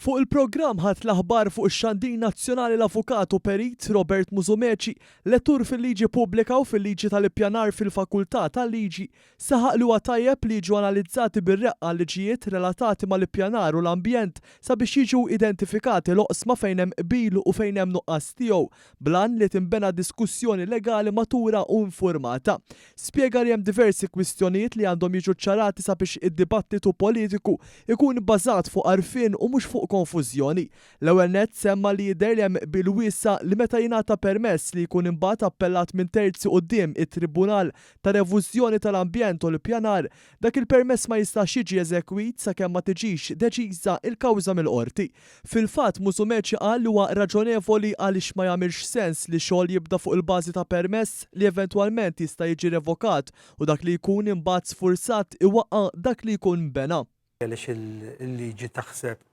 Fuq il-programm Ħadd l-Aħbar fuq ix-Xandir Nazzjonali l-Avukat u Perit Robert Musumeci, lettur fil-Liġi Pubblika u fil-Liġi tal-Ippjanar fil-Fakultà tal-Liġi, saħaq li huwa tajjeb li jiġu analizzati bir-reqqa l-liġijiet relatati mal-ippjanar u l-ambjent sabiex jiġu identifikati l-oqsma fejn hemm qbil u fejn hemm nuqqas tiegħu bl-għan li tinbena diskussjoni legali matura u informata. Spjega li hemm diversi kwistjonijiet li għandhom jiġu ċċarati sabiex id-dibattitu politiku jkun ibbażat fuq għarfien u mhux fuq konfużjoni. L-ewwel nett semma li jidher li hemm qbil wiesa' li meta jingħata permess li jkun imbagħad appellat minn terzi quddiem it-Tribunal ta' Revużjoni tal-Ambjent u l-Ippjanar, dak il-permess ma jistax jiġi eżegwit sakemm ma tiġix deċiża l-kawża mill-Qorti. Fil-fatt, Musumeci qal li huwa raġonevoli għaliex ma jagħmilx sens li xogħol jibda fuq il-bażi ta' permess li eventwalment jista' jiġi revokat u dak li jkun imbagħad sfurzat iwaqqa' dak li jkun nbena. Għaliex il-liġi taħseb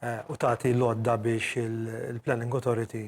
u tagħti l-għodda biex il-Planning Authority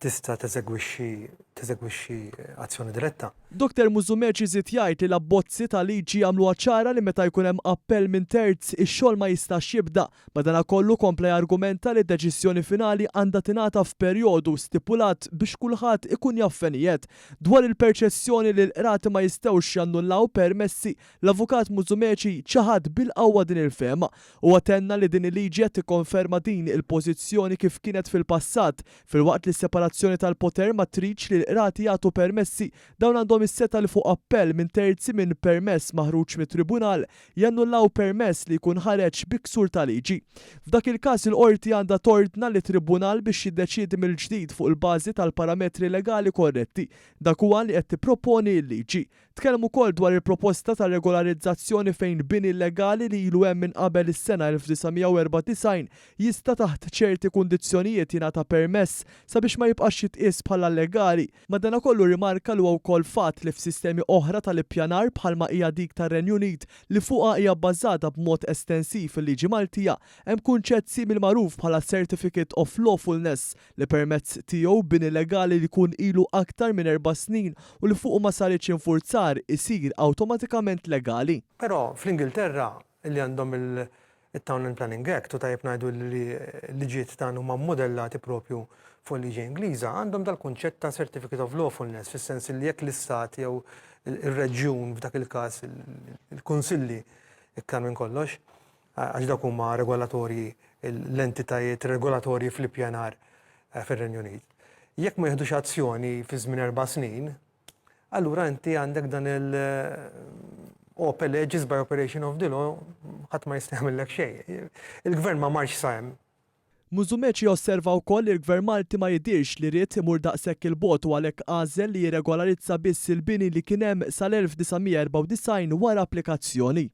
tista' teżegwixxi teżegwixxi azzjoni diretta. Dottor Musumeci żied jgħid li l-abbozzi ta' liġi jagħmluha ċara li meta jkun hemm appell minn terz, ix-xogħol ma jistax jibda. Madanakollu kompla jargumenta li d-deċiżjoni finali għandha tingħata f'perjodu stipulat biex kulħadd ikun jaf fejn qiegħed. Dwar il-perċezzjoni li l-qrati ma jistgħux jannullaw permessi, l-Avukat Musumeci ċaħad bil-qawwa din il-fehma. Huwa tenna li din il-liġi qed tikkonferma din il-pożizzjoni kif kienet fil-passat, filwaqt li s-separazzjoni tal-poter ma tridx li l-qrati jagħtu permessi, dawn għandhom is-setgħa li fuq appell minn terzi minn permess maħruġ mit-tribunal jannullaw permess li jkun ħareġ bi ksur ta' liġi. F'dak il-każ il-qorti għandha tordna lit-tribunal biex jiddeċiedi mill-ġdid fuq il-bażi tal-parametri legali korretti. Dak huwa li qed tipproponi l-liġi. Tkellem ukoll dwar il-proposta ta' regolarizzazzjoni fejn bini illegali li ilu hemm minn qabel is-sena 1994 jista' taħt ċerti kundizzjonijiet jingħata permess sabiex ma jibqax jitqies bħala llegali. Madanakollu rrimarka li huwa wkoll fatt li f'sistemi oħra tal-ippjanar bħalma hija dik tar-Renju Unit li fuqha hija bbażata b'mod estensiv il-liġi Maltija hemm kunċett simili magħruf bħala certificate of lawfulness li permezz tiegħu bini legali li jkun ilu aktar minn erba' snin u li fuqu ma saritx infurzar isir awtomatikament legali. Però fl-Ingilterra li għandhom il-Town and Planning Act, u tajjeb ngħidu li l-liġijiet tagħna huma mmodellati propju fuq il-liġi Ingliża, għandhom dal-kunċett ta' Certificate of Lawfulness, fis-sens li jekk l-istat jew ir-reġjun f'dak il-każ il-kunsilli iktar minn kollox, għax dawk huma regolatorji l-entitajiet regolatorji fl-ippjanar fir-Renju Unit. Jekk ma jieħdux azzjoni fi żmien erba' snin, allura inti għandek dan il ope legis by operation of the law ħadd ma jista' jagħmillek xejn. Il-gvern ma marx sa hemm. Musumeci osserva wkoll li l-Gvern Malti ma jidhirx li ried imur daqshekk 'il bogħod u għalhekk għażel li jirregolarizza biss il-bini li kien hemm sal-1994 wara applikazzjoni.